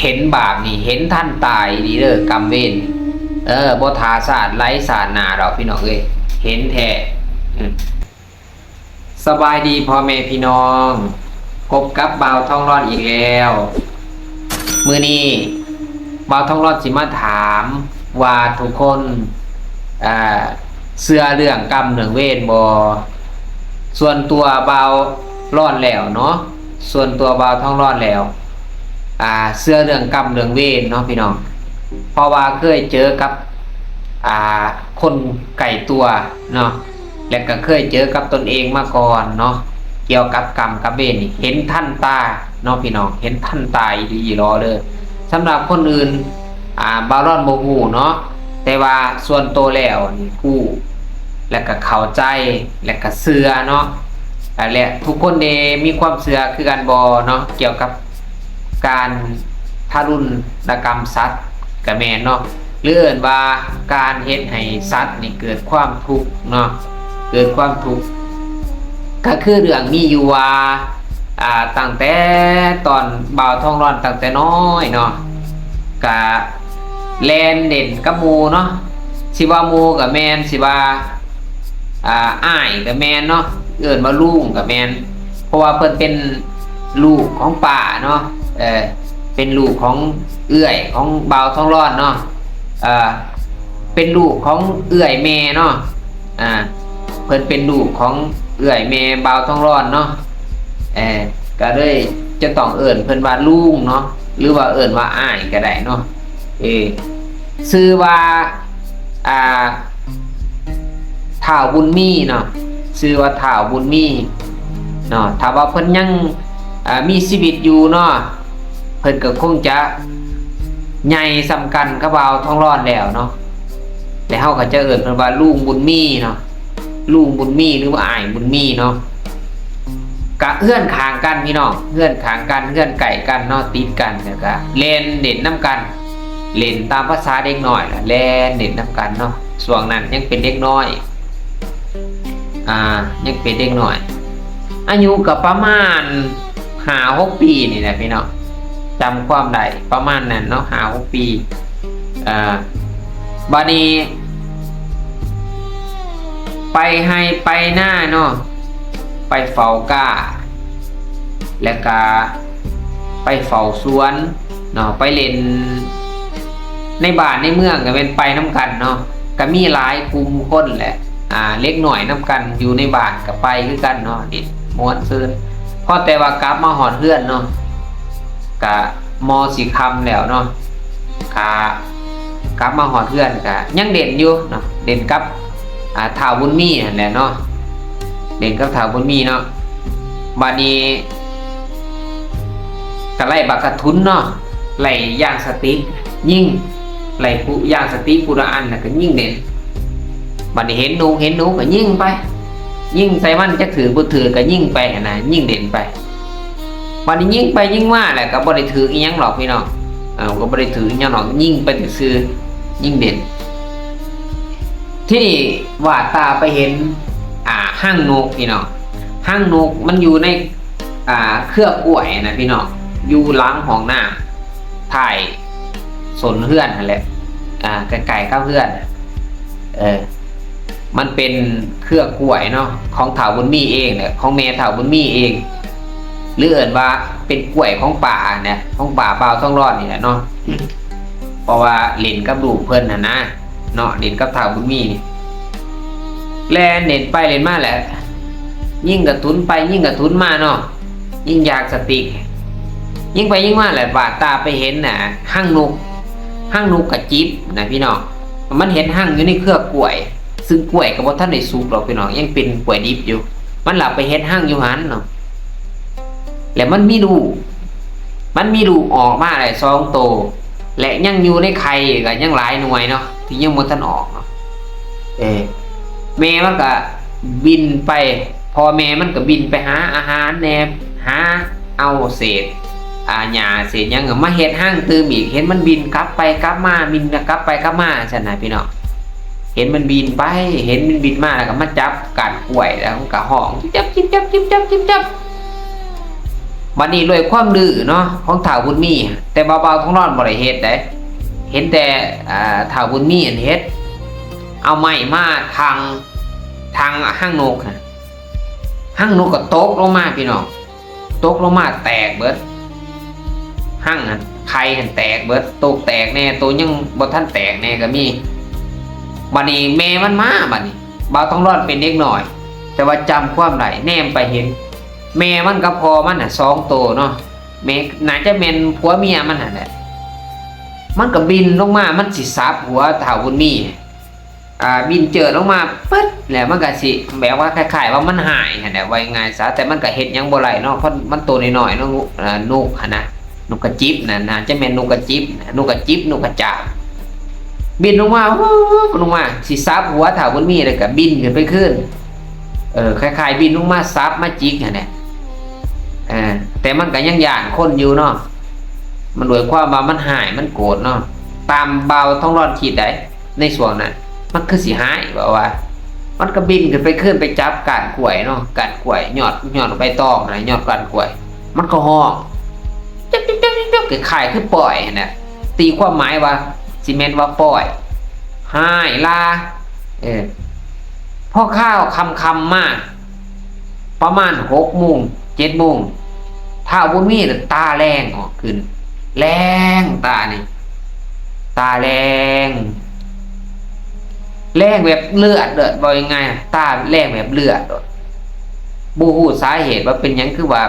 ເຫັນບາບນີ້ເຫັນທັນຕາອີ່ຫຼີເດີ້ ກຳເວນ. ເອີ ບໍ່ຖ້າຊາດໃດຊາດໜ້າດອກພີ່ນ້ອງເອີຍ ເຫັນແທ້. ອືມ ສະບາຍດີພໍ່ແມ່ພີ່ນ້ອງ ພົບກັບບ່າວທອງຫຼອນອີກແລ້ວ. ມື້ນີ້ບ່າວທອງຫຼອນຊິມາຖາມວ່າທຸກຄົນ ເອີ ເຊື່ອເລື່ອງກຳເລື່ອງເວນບໍ່? ສ່ວນຕົວບ່າວຫຼອນແລ້ວເນາະ ສ່ວນຕົວບ່າວທອງຫຼອນແລ້ວ ອ່າ ເຊື່ອເລື່ອງກຳເລື່ອງເວນເນາະພີ່ນ້ອງ ເພາະວ່າເຄີຍເຈີກັບ ອ່າ ຄົນໃກ້ຕົວເນາະ ແລະກະເຄີຍເຈີກັບຕົນເອງມາກ່ອນເນາະ ກ່ຽວກັບກຳກັບເວນນີ້ ເຫັນທັນຕາເນາະພີ່ນ້ອງ ເຫັນທັນຕາອີ່ຫຼີອີ່ຫຼໍເລີຍ. ສຳລັບຄົນອື່ນ ອ່າ ບ່າວຫຼອນບໍ່ຮູ້ເນາະ ແຕ່ວ່າສ່ວນໂຕແລ້ວນີ້ຮູ້ ແລະກະເຂົ້າໃຈ ແລະກະເຊື່ອເນາະ ແລະທຸກຄົນເດ ມີຄວາມເຊື່ອຄືກັນບໍ່ເນາະ ກ່ຽວກັບ ການທາລຸນນະກຳສັດກະແມ່ນເນາະ ຫຼືເອີ້ນວ່າການເຮັດໃຫ້ສັດນີ້ເກີດຄວາມທຸກເນາະ ເກີດຄວາມທຸກ ກະຄືເລື່ອງມີຢູ່ວ່າ ອ່າ ຕັ້ງແຕ່ຕອນບ່າວທອງຫຼອນຕັ້ງແຕ່ນ້ອຍເນາະ ກະແລ່ນຫຼິ້ນກັບໝູ່ເນາະ ຊິວ່າໝູ່ກະແມ່ນ ຊິວ່າ ອ່າ ອ້າຍກະແມ່ນເນາະ ເອີ້ນວ່າລຸງກະແມ່ນ ເພາະວ່າເພິ່ນເປັນລູກຂອງປ້າເນາະ ເອີ ເປັນລູກຂອງເອື້ອຍຂອງບ່າວທອງຫຼອນເນາະ ເອີ ເປັນລູກຂອງເອື້ອຍແມ່ເນາະ ອ່າ ເພິ່ນເປັນລູກຂອງເອື້ອຍແມ່ບ່າວທອງຫຼອນເນາະ ເອີ ກະເລີຍຈະຕ້ອງເອີ້ນເພິ່ນວ່າລຸງເນາະ ຫຼືວ່າເອີ້ນວ່າອ້າຍກະໄດ້ເນາະ ເອີ ຊື່ວ່າ ອ່າ ທ້າວບຸນມີເນາະ ຊື່ວ່າທ້າວບຸນມີເນາະ ຖ້າວ່າເພິ່ນຍັງ ອ່າ ມີຊີວິດຢູ່ເນາະ ເພິ່ນກໍຄົງຈະໃຫຍ່ສ່ຳກັນກັບບ່າວທອງຫຼອນແລ້ວເນາະ ແລະເຮົາກໍຈະເອີ້ນເພິ່ນວ່າລຸງບຸນມີເນາະ ລຸງບຸນມີ ຫຼືວ່າອ້າຍບຸນມີເນາະ. ກະເຮືອນຂ້າງກັນພີ່ນ້ອງ ເຮືອນຂ້າງກັນ ເຮືອນໃກ້ກັນເນາະ ຕິດກັນ ແລ້ວກະແລ່ນຫຼິ້ນນຳກັນ ຫຼິ້ນຕາມພາສາເດັກນ້ອຍລະ ແລ່ນຫຼິ້ນນຳກັນເນາະ ຊ່ວງນັ້ນຍັງເປັນເດັກນ້ອຍ ອ່າ ຍັງເປັນເດັກນ້ອຍ ອາຍຸກະປະມານຫ້າຫົກປີນີ້ແຫຼະພີ່ນ້ອງ ຈຳຄວາມໄດ້ປະມານນັ້ນເນາະ ຫ້າຫົກປີ ອ່າ ບາດນີ້ ໄປໄຮ່ໄປນາເນາະ ໄປເຝົ້າກ້າ ແລ້ວກະໄປເຝົ້າສວນເນາະ ໄປຫຼິ້ນໃນບ້ານໃນເມືອງກະແມ່ນໄປນຳກັນເນາະ ກະມີຫຼາຍກຸ່ມຄົນແຫຼະ ອ່າ ເດັກນ້ອຍນຳກັນຢູ່ໃນບ້ານກະໄປຄືກັນເນາະ ຫຼິ້ນມ່ວນຊື່ນ ພໍແຕ່ວ່າກັບມາຮອດເຮືອນເນາະ ກະມໍ່ຊິຄ່ຳແລ້ວເນາະ ກະກັບມາຮອດເຮືອນກະຍັງເຫຼັ້ນຢູ່ເນາະ ເຫຼັ້ນກັບ ອ່າ ທ້າວບຸນມີຫັ້ນແຫຼະເນາະ ເຫຼັ້ນກັບທ້າວບຸນມີເນາະ ບາດນີ້ກະໄລ່ບັກກະທຸນເນາະ ໄລ່ຢ່າງສະຕິກຍິງ ໄລ່ຜູ້ຢ່າງສະຕິກຜູ້ລະອັນ ແລ້ວກະຍິງເຫຼັ້ນ ບາດນີ້ເຫັນໜູ ເຫັນໜູກະຍິງໄປ ຍິງໃສ່ມັນຈັກຖືກບໍ່ຖືກກະຍິງໄປຫັ້ນນະ ຍິງເຫຼັ້ນໄປ ບາດນີ້ຍິງໄປຍິງມາແຫຼະ ກະບໍ່ໄດ້ຖືກອີ່ຫຍັງດອກພີ່ນ້ອງ ເອີ ກະບໍ່ໄດ້ຖືກອີ່ຫຍັງດອກ ຍິງໄປຊື່ໆ ຍິງເຫຼັ້ນ ທີນີ້ຫວາດຕາໄປເຫັນ ອ່າ ຮັງນົກພີ່ນ້ອງ ຮັງນົກມັນຢູ່ໃນ ອ່າ ເຄືອກ້ວຍນະພີ່ນ້ອງ ຢູ່ຫຼັງຫ້ອງນ້ຳ ທ້າຍ ສົ້ນເຮືອນຫັ້ນແຫຼະ ອ່າ ໃກ້ໆກັບເຮືອນ ເອີ ມັນເປັນເຄືອກ້ວຍເນາະ ຂອງທ້າວບຸນມີເອງແຫຼະ ຂອງແມ່ທ້າວບຸນມີເອງ ຫຼືເອີ້ນວ່າເປັນກ້ວຍຂອງປ້າຫັ້ນແຫຼະ ຂອງປ້າບ່າວທອງຫຼອນນີ້ແຫຼະເນາະ ເພາະວ່າຫຼິ້ນກັບລູກເພິ່ນຫັ້ນນະ ເນາະ ຫຼິ້ນກັບທ້າວບຸນມີນີ້ ແລ່ນເຫຼັ້ນໄປເຫຼັ້ນມາແຫຼະ ຍິງກະທຸນໄປຍິງກະທຸນມາເນາະ ຍິງຢ່າງສະຕິກ ຍິງໄປຍິງມາແຫຼະ ຫວາດຕາໄປເຫັນ ອ່າ ຮັງນົກ ຮັງນົກກະຈິບນະພີ່ນ້ອງ ມັນເຫັນຮັງຢູ່ໃນເຄືອກ້ວຍ ຊຶ່ງກ້ວຍກະບໍ່ທັນໄດ້ສຸກດອກພີ່ນ້ອງ ຍັງເປັນກ້ວຍດິບຢູ່ ມັນລະໄປເຮັດຮັງຢູ່ຫັ້ນເນາະ ແລະມັນມີລູກ ມັນມີລູກອອກມາໄດ້ສອງໂຕ ແລະຍັງຢູ່ໃນໄຂ່ກະຍັງຫຼາຍໜ່ວຍເນາະ ທີ່ຍັງບໍ່ທັນອອກເນາະ ເອີ ແມ່ມັນກະບິນໄປ ພໍ່ແມ່ມັນກະບິນໄປຫາອາຫານແດ່ ຫາເອົາເສດ ອ່າ ຫຍ້າເສດຫຍັງມາເຮັດຮັງຕື່ມອີກ ເຫັນມັນບິນກັບໄປກັບມາ ບິນກັບໄປກັບມາຊັ້ນນະພີ່ນ້ອງ ເຫັນມັນບິນໄປ ເຫັນມັນບິນມາ ແລ້ວກະມາຈັບກ້ານກ້ວຍ ແລ້ວມັນກະຮ້ອງຈິບຈັບ ຈິບຈັບ ຈິບຈັບ ຈິບຈັບ ບັດນີ້ດ້ວຍຄວາມດື້ເນາະ ຂອງທ້າວບຸນມີ ແຕ່ວ່າບ່າວທອງລອນບໍ່ໄດ້ເຮັດໃດ ເຫັນແຕ່ ອ່າ ທ້າວບຸນມີຫັ້ນເຮັດ ເອົາໄມ້ມາຖັງ ຖັງຮັງນົກຫັ້ນ ຮັງນົກກໍຕົກລົງມາພີ່ນ້ອງ ຕົກລົງມາແຕກເບິດ ຮັງຫັ້ນ ໄຂ່ຫັ້ນແຕກເບິດ ໂຕແຕກແດ່ ໂຕຍັງບໍ່ທັນແຕກແດ່ກໍມີ. ບັດນີ້ແມ່ມັນມາ ບັດນີ້ບ່າວທອງລອນເປັນເດັກນ້ອຍ ແຕ່ວ່າຈຳຄວາມໄດ້ ແນມໄປເຫັນ ແມ່ມັນກັບພໍ່ມັນນະ ສອງໂຕເນາະ ແມ່ ໜ້າຈະແມ່ນຜົວເມຍມັນຫັ້ນແຫຼະ ມັນກໍບິນລົງມາ ມັນຊິສັບຫົວທ້າວບຸນມີ ອ່າ ບິນເຈີດລົງມາປຶດ ແລ້ວມັນກໍຊິແບບວ່າຄ້າຍໆວ່າມັນຮ້າຍຫັ້ນແຫຼະ ເວົ້າງ່າຍໆຊະ ແຕ່ມັນກໍເຮັດຫຍັງບໍ່ໄດ້ເນາະ ເພາະມັນໂຕນ້ອຍໆເນາະ ນົກຫັ້ນນະ ນົກກະຈິບນັ້ນ ໜ້າຈະແມ່ນນົກກະຈິບ ນົກກະຈິບ ນົກກະຈາບ ບິນລົງມາ ວືບ ລົງມາ ຊິສັບຫົວທ້າວບຸນມີ ແລ້ວກໍບິນຂຶ້ນໄປຄືນ ເອີ ຄ້າຍໆບິນລົງມາສັບມາຈິກຫັ້ນແຫຼະ ເອີ ແຕ່ມັນກໍຍັງຢ້ານຄົນຢູ່ເນາະ ມັນ ດ້ວຍຄວາມວ່າມັນຮ້າຍ ມັນໂກດເນາະ ຕາມບ່າວທອງລອນຄິດໃດ ໃນຊ່ວງນັ້ນ ມັນຄືຊິຮ້າຍ ແບບວ່າ ມັນກໍບິນຂຶ້ນໄປ ຂຶ້ນໄປຈັບກ້ານກ້ວຍເນາະ ກ້ານກ້ວຍ ຍອດ ຍອດໃບຕອງນະ ຍອດກ້ານກ້ວຍ ມັນກໍຮ້ອງ ຈັກໆໆໆ ຄ້າຍໆຄືປ່ອຍຫັ້ນນະ ຕີຄວາມໝາຍວ່າຊິແມ່ນວ່າປ່ອຍ ຮ້າຍລາ ເອີ ພໍຄາວຄ່ຳໆມາ ປະມານຫົກໂມງ ເຈັດໂມງ ທ້າວບຸນມີຕາແລງອອກຂຶ້ນ ແລງ ຕານີ້ ຕາແລງ ແລງແບບເລືອດ ເລືອດ ເວົ້າງ່າຍໆ ຕາແລງແບບເລືອດ ບໍ່ຮູ້ສາເຫດວ່າເປັນຫຍັງ ຄືວ່າ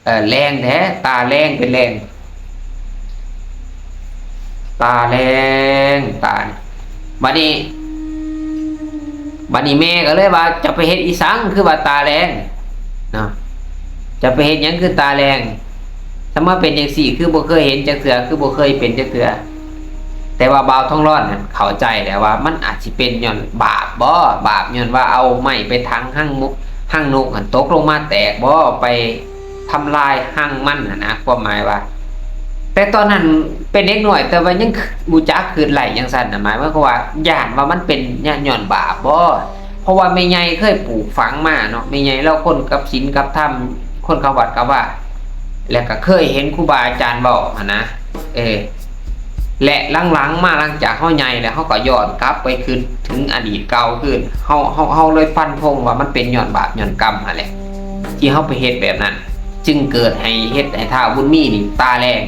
ເອີ ແລງແທ້ ຕາແລງ ເປັນແລງ ຕາແລງ ຕານີ້ ບັດນີ້ ບັດນີ້ແມ່ກໍເລີຍວ່າ ເຈົ້າໄປເຮັດອີ່ສັງ ຄືວ່າຕາແລງເນາະ ເຈົ້າໄປເຮັດຫຍັງຄືຕາແລງ ຖ້າມາເປັນຈັ່ງຊີ້ ຄືບໍ່ເຄີຍເຫັນຈັກເທື່ອ ຄືບໍ່ເຄີຍເປັນຈັກເທື່ອ ແຕ່ວ່າບ່າວທອງລອນຫັ້ນເຂົ້າໃຈແລ້ວວ່າ ມັນອາດຊິເປັນຍ້ອນບາບບໍ ບາບຍ້ອນວ່າເອົາໄມ້ໄປຖັງຮັງ ຮັງນົກຫັ້ນ ຕົກລົງມາແຕກບໍ ໄປ ທຳລາຍຮັງມັນຫັ້ນນະ ຄວາມໝາຍວ່າ ແຕ່ຕອນນັ້ນເປັນເດັກນ້ອຍ ແຕ່ວ່າຍັງຮູ້ຈັກຄິດໄລ່ຈັ່ງຊັ້ນນະ ໝາຍຄວາມວ່າຢ້ານວ່າມັນເປັນຍ້ອນບາບບໍ ເພາະວ່າແມ່ໃຫຍ່ເຄີຍປູກຝັງມາເນາະ ແມ່ໃຫຍ່ລາວຄົນກັບສິນກັບທຳ ຄົນເຂົ້າວັດເຂົ້າວາ ແລ້ວກໍເຄີຍເຫັນຄູບາອາຈານເວົ້າຫັ້ນນະ ເອີ ແລະ ຫຼັງໆມາ ຫຼັງຈາກເຮົາໃຫຍ່ແລ້ວ ເຮົາກໍຍ້ອນກັບໄປຄິດເຖິງອະດີດເກົ່າຄືນ ເຮົາ ເຮົາ ເຮົາເລີຍຟັນທົງວ່າມັນເປັນຍ້ອນບາບຍ້ອນກຳຫັ້ນແຫຼະ ທີ່ເຮົາໄປເຮັດແບບນັ້ນ ຈຶ່ງເກີດໃຫ້ ເຮັດໃຫ້ທ້າວບຸນມີນີ້ຕາແລງ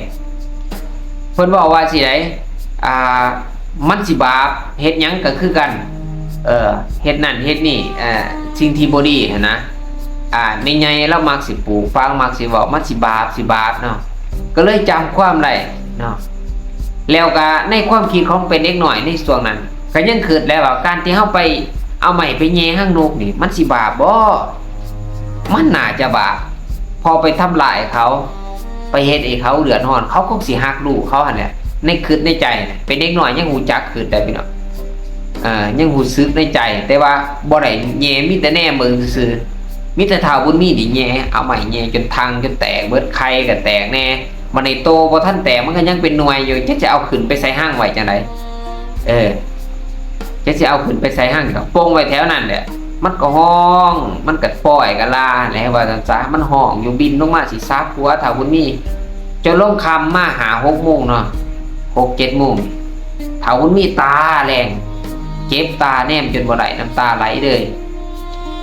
ເພິ່ນເວົ້າວ່າຊີ້ໃດ ອ່າ ມັນຊິບາບ ເຮັດຫຍັງກໍຄືກັນ ເອີ ເຮັດນັ້ນເຮັດນີ້ ເອີ ສິ່ງທີ່ບໍ່ດີຫັ້ນນະ ອ່າ ແມ່ໃຫຍ່ລາວມັກຊິປູກຝັງ ມັກຊິເວົ້າ ມັນຊິບາບ ຊິບາບເນາະ ກໍເລີຍຈຳຄວາມໄດ້ເນາະ ແລ້ວກໍໃນຄວາມຄິດຂອງເປັນເດັກນ້ອຍໃນຊ່ວງນັ້ນ ກໍຍັງຄິດແຫຼະວ່າ ການທີ່ເຮົາໄປເອົາໄມ້ໄປແຍ່ຮັງນົກນີ້ ມັນຊິບາບບໍ? ມັນໜ້າຈະບາບ ເພາະໄປທຳລາຍເຂົາ ໄປເຮັດໃຫ້ເຂົາເດືອດຮ້ອນ ເຂົາຄົງຊິຮັກລູກເຂົາຫັ້ນແຫຼະ ໃນຄິດໃນໃຈນະ ເປັນເດັກນ້ອຍຍັງຮູ້ຈັກຄິດໄດ້ພີ່ນ້ອງ ເອີ ຍັງຮູ້ສຶກໃນໃຈ ແຕ່ວ່າບໍ່ໄດ້ແຍ່ ມີແຕ່ແນມເບິ່ງຊື່ໆ ມີແຕ່ທ້າວບຸນມີນີ້ແຍ່ ເອົາໄມ້ແຍ່ຈົນທັງຈົນແຕກເບິດ ໄຂ່ກໍແຕກແດ່ ບັດນີ້ໂຕບໍ່ທັນແຕກ ມັນກໍຍັງເປັນໜ່ວຍຢູ່ ຈັກຊິເອົາຂຶ້ນໄປໃສ່ຮັງໄວ້ຈັ່ງໃດ ເອີ ຈັກຊິເອົາຂຶ້ນໄປໃສ່ຮັງ ກໍປົງໄວ້ແຖວນັ້ນແຫຼະ ມັນກໍຮ້ອງ ມັນກໍປ່ອຍກໍລາແຫຼະ ວ່າຊັ້ນຊະ ມັນຮ້ອງຢູ່ ບິນລົງມາຊິສັບຫົວທ້າວບຸນມີ ຈົນລົງຄ່ຳມາຫ້າຫົກໂມງເນາະ ຫົກເຈັດໂມງ ທ້າວບຸນມີຕາແລງ ເຈັບຕາແນມຈົນບໍ່ໄດ້ ນ້ຳຕາໄຫຼເລີຍ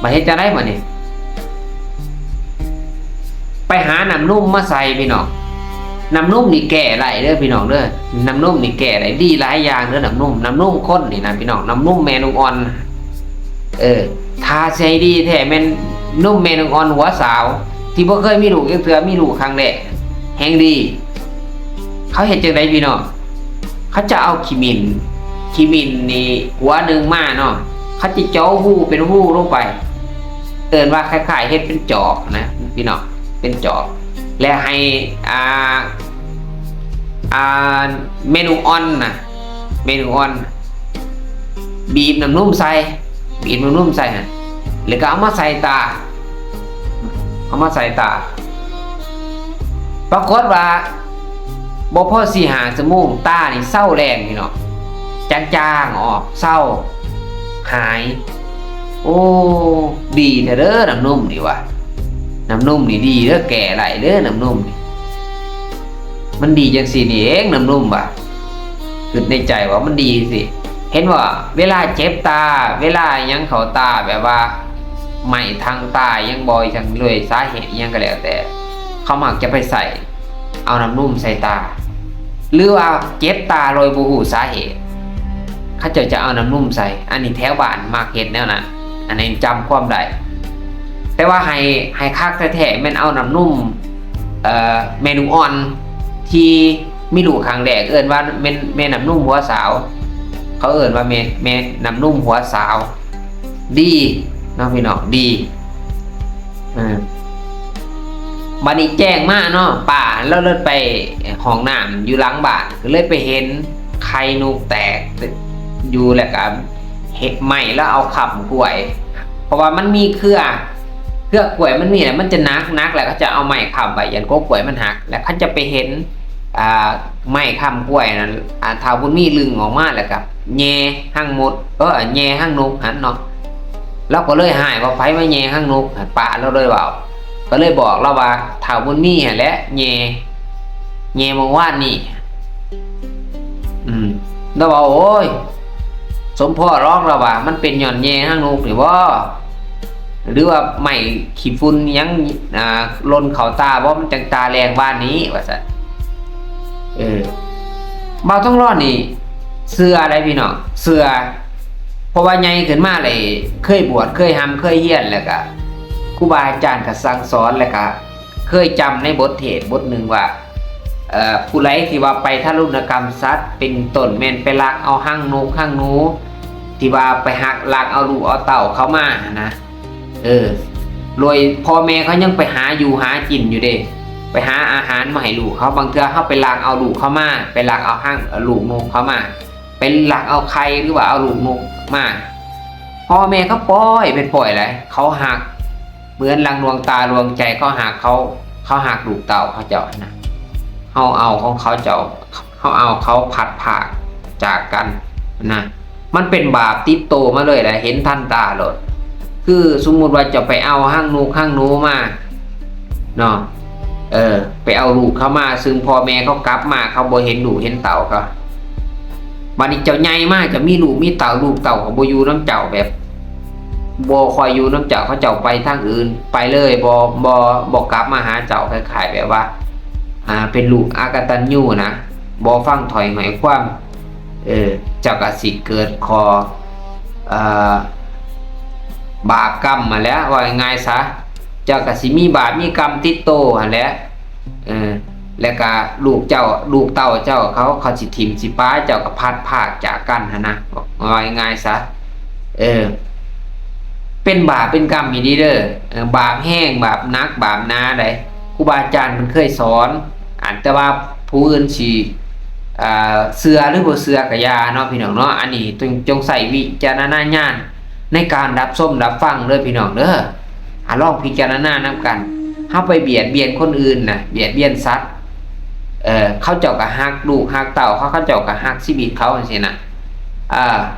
ບາດເຮັດຈັ່ງໃດບັດນີ້? ໄປຫານ້ຳນົມມາໃສ່ພີ່ນ້ອງ ນ້ຳນົມນີ້ແກ້ໄດ້ເດີພີ່ນ້ອງເດີ ນ້ຳນົມນີ້ແກ້ໄດ້ ດີຫຼາຍຢ່າງເດີນ້ຳນົມ ນ້ຳນົມຄົນນີ້ນະພີ່ນ້ອງ ນ້ຳນົມແມ່ນົມອ່ອນ ເອີ ຖ້າຊິໃຫ້ດີແທ້ແມ່ນນົມແມ່ນົມອ່ອນຫົວສາວ ທີ່ບໍ່ເຄີຍມີລູກຈັກເທື່ອ ມີລູກຄັ້ງແລກ ແຮ່ງດີ ເຂົາເຮັດຈັ່ງໃດພີ່ນ້ອງ? ເຂົາຈະເອົາຂີ້ໝິ່ນ ຂີ້ໝິ່ນນີ້ຫົວໜຶ່ງມາເນາະ ເຂົາຈະເຈາະຮູເປັນຮູລົງໄປ ເອີ້ນວ່າຄ້າຍໆເຮັດເປັນຈອກນະພີ່ນ້ອງ ເປັນຈອກ ແລະໃຫ້ ອ່າ ອ່າ ແມ່ນົມອ່ອນນະ ແມ່ນົມອ່ອນ ບີບນ້ຳນົມໃສ່ ບີບນ້ຳນົມໃສ່ຫັ້ນ ແລ້ວກໍເອົາມາໃສ່ຕາ ເອົາມາໃສ່ຕາ ປາກົດວ່າບໍ່ພໍສີ່ຫ້າຊົ່ວໂມງ ຕານີ້ເຊົາແລງພີ່ນ້ອງ ຈາງໆອອກ ເຊົາ ຫາຍ ໂອ້ ດີແທ້ເດີນ້ຳນົມນີ້ວ່າ ນ້ຳນົມນີ້ດີເດີ້ ແກ້ໄດ້ເດີ້ ນ້ຳນົມນີ້ ມັນດີຈັ່ງຊີ້ນີ້ເອງ ນ້ຳນົມວ່າ ຄິດໃນໃຈວ່າມັນດີຈັ່ງຊີ້ ເຫັນບໍ່ ເວລາເຈັບຕາ ເວລາຫຍັງເຂົ້າຕາ ແບບວ່າໄໝ້ທາງຕາຫຍັງບໍ່ ຫຍັງດ້ວຍສາເຫດຫຍັງກໍແລ້ວແຕ່ ເຂົາມັກຈະໄປໃສ່ ເອົານ້ຳນົມໃສ່ຕາ ຫຼືວ່າເຈັບຕາໂດຍບໍ່ຮູ້ສາເຫດ ເຂົາເຈົ້າຈະເອົານ້ຳນົມໃສ່ ອັນນີ້ແຖວບ້ານມັກເຮັດແນວນັ້ນ ອັນນີ້ຈຳຄວາມໄດ້ ແຕ່ວ່າໃຫ້ ໃຫ້ຄັກແທ້ໆ ແມ່ນເອົານ້ຳນົມ ເອີ ແມ່ລູກອ່ອນທີ່ມີລູກຄັ້ງແລກ ເອີ້ນວ່າແມ່ນແມ່ນ້ຳນົມຫົວສາວ ເຂົາເອີ້ນວ່າແມ່ ແມ່ນ້ຳນົມຫົວສາວ ດີເນາະພີ່ນ້ອງ ດີ ເອີ ບັດນີ້ແຈ້ງມາເນາະ ປ້າລາວເລີຍໄປຫ້ອງນ້ຳຢູ່ຫຼັງບ້ານ ກໍເລີຍໄປເຫັນໄຂ່ນົກແຕກຢູ່ ແລ້ວກໍເຮັດໄມ້ ແລ້ວເອົາຄ້ຳກ້ວຍ ເພາະວ່າມັນມີເຄືອ ເຄືອກ້ວຍມັນມີແຫຼະ ມັນຈະໜັກ ໜັກແລ້ວເຂົາຈະເອົາໄມ້ຄ້ຳໄວ້ ຢ້ານກົກກ້ວຍມັນຫັກ ແລ້ວເຂົາຈະໄປເຫັນ ອ່າ ໄມ້ຄ້ຳກ້ວຍນັ້ນ ອ່າ ທ້າວບຸນມີດຶງອອກມາ ແລ້ວກໍແຍ່ຮັງມົດ ເອີ ແຍ່ຮັງນົກຫັ້ນເນາະ ລາວກໍເລີຍຮ້າຍວ່າ ໃຜມາແຍ່ຮັງນົກ ປ້າລາວເລີຍເວົ້າ ກໍເລີຍບອກລາວວ່າ ທ້າວບຸນມີຫັ້ນແຫຼະແຍ່ ແຍ່ມື້ວານນີ້ ອືມ ລາວວ່າ ໂອ້ຍ ສົມພໍ້ດອກ ລາວວ່າ ມັນເປັນຍ້ອນແຍ່ຮັງນົກນີ້ບໍ ຫຼືວ່າໄມ້ຂີ້ຝຸ່ນຫຍັງ ອ່າ ຫຼົ່ນເຂົ້າຕາບໍ ມັນຈັ່ງຕາແລງວານນີ້ ວ່າຊັ້ນ ເອີ ບ່າວທອງຫຼອນນີ້ເຊື່ອໄດ໋ພີ່ນ້ອງ ເຊື່ອ ເພາະວ່າໃຫຍ່ຂຶ້ນມາເລີຍ ເຄີຍບວດ ເຄີຍຮ່ຳ ເຄີຍຮຽນ ແລ້ວກະຄູບາອາຈານກະສັ່ງສອນ ແລ້ວກະເຄີຍຈຳໃນບົດເທດບົດໜຶ່ງວ່າ ເອີ ຜູ້ໃດທີ່ວ່າໄປທາລຸນນະກຳສັດ ເປັນຕົ້ນແມ່ນໄປລັກເອົາຮັງນົກຮັງໜູ ທີ່ວ່າໄປຮັກ ລັກເອົາລູກເອົາເຕົ້າເຂົາມາຫັ້ນນະ ເອີ ໂດຍພໍ່ແມ່ເຂົາຍັງໄປຫາຢູ່ຫາກິນຢູ່ເດ້ ໄປຫາອາຫານມາໃຫ້ລູກເຂົາ ບາງເທື່ອເຮົາໄປລັກເອົາລູກເຂົາມາ ໄປລັກເອົາຮັງ ເອົາລູກນົກເຂົາມາ ໄປລັກເອົາໄຂ່ ຫຼືວ່າເອົາລູກນົກມາ ພໍ່ແມ່ເຂົາປ່ອຍ ແມ່ນປ່ອຍໃດ ເຂົາຮັກ ເໝືອນດັ່ງດວງຕາດວງໃຈ ເຂົາຮັກ ເຂົາ ເຂົາຮັກລູກເຕົ້າເຂົາເຈົ້າຫັ້ນນະ ເຮົາເອົາຂອງເຂົາເຈົ້າ ເຮົາເອົາເຂົາພັດພາກຈາກກັນນະ ມັນເປັນບາບຕິດໂຕມາເລີຍແຫຼະ ເຫັນທັນຕາໂລດ ຄືສົມມຸດວ່າເຈົ້າໄປເອົາຮັງນົກຮັງໜູມາເນາະ ເອີ ໄປເອົາລູກເຂົາມາ ຊຶ່ງພໍ່ແມ່ເຂົາກັບມາ ເຂົາບໍ່ເຫັນລູກເຫັນເຕົ້າເຂົາ ບັດນີ້ເຈົ້າໃຫຍ່ມາ ເຈົ້າມີລູກມີເຕົ້າ ລູກເຕົ້າເຂົາບໍ່ຢູ່ນຳເຈົ້າ ແບບບໍ່ຄ່ອຍຢູ່ນຳເຈົ້າ ເຂົາເຈົ້າໄປທາງອື່ນ ໄປເລີຍ ບໍ່ ບໍ່ ບໍ່ກັບມາຫາເຈົ້າ ຄ້າຍໆແບບວ່າ ອ່າ ເປັນລູກອະກະຕັນຍູນະ ບໍ່ຟັງຖ້ອຍຫ້ອຍຄວາມ ເອີ ເຈົ້າກໍຊິເກີດຂໍ້ ເອີ ບາບກຳຫັ້ນແຫຼະ ເວົ້າງ່າຍໆຊະ ເຈົ້າກໍຊິມີບາບມີກຳຕິດໂຕຫັ້ນແຫຼະ ເອີ ແລ້ວກະລູກເຈົ້າ ລູກເຕົ້າເຈົ້າເຂົາ ເຂົາຊິຖິ້ມຊິປາເຈົ້າ ກໍພັດພາກຈາກກັນຫັ້ນນະ ເວົ້າງ່າຍໆຊະ ເອີ ເປັນບາບເປັນກຳອີ່ຫຼີເດີ້ ເອີ ບາບແຮງ ບາບໜັກ ບາບໜາໃດ໋ ຄູບາອາຈານເພິ່ນເຄີຍສອນ ອາດ ແຕ່ວ່າຜູ້ອື່ນຊິ ເອີ ເຊື່ອຫຼືບໍ່ເຊື່ອກໍຢ່າເນາະ ພີ່ນ້ອງເນາະ ອັນນີ້ ຈົ່ງ ຈົ່ງໃຊ້ວິຈາລະນະຍານໃນການຮັບຊົມຮັບຟັງເດີ້ ພີ່ນ້ອງເດີ້ ອາ ລອງພິຈາລະນານຳກັນ ເຮົາໄປບຽດບຽນຄົນອື່ນນະ ບຽດບຽນສັດ ເອີ ເຂົາເຈົ້າກໍຮັກລູກຮັກເຕົ້າເຂົາ ເຂົາເຈົ້າກໍຮັກຊີວິດເຂົາຈັ່ງຊີ້ນະ ເອີ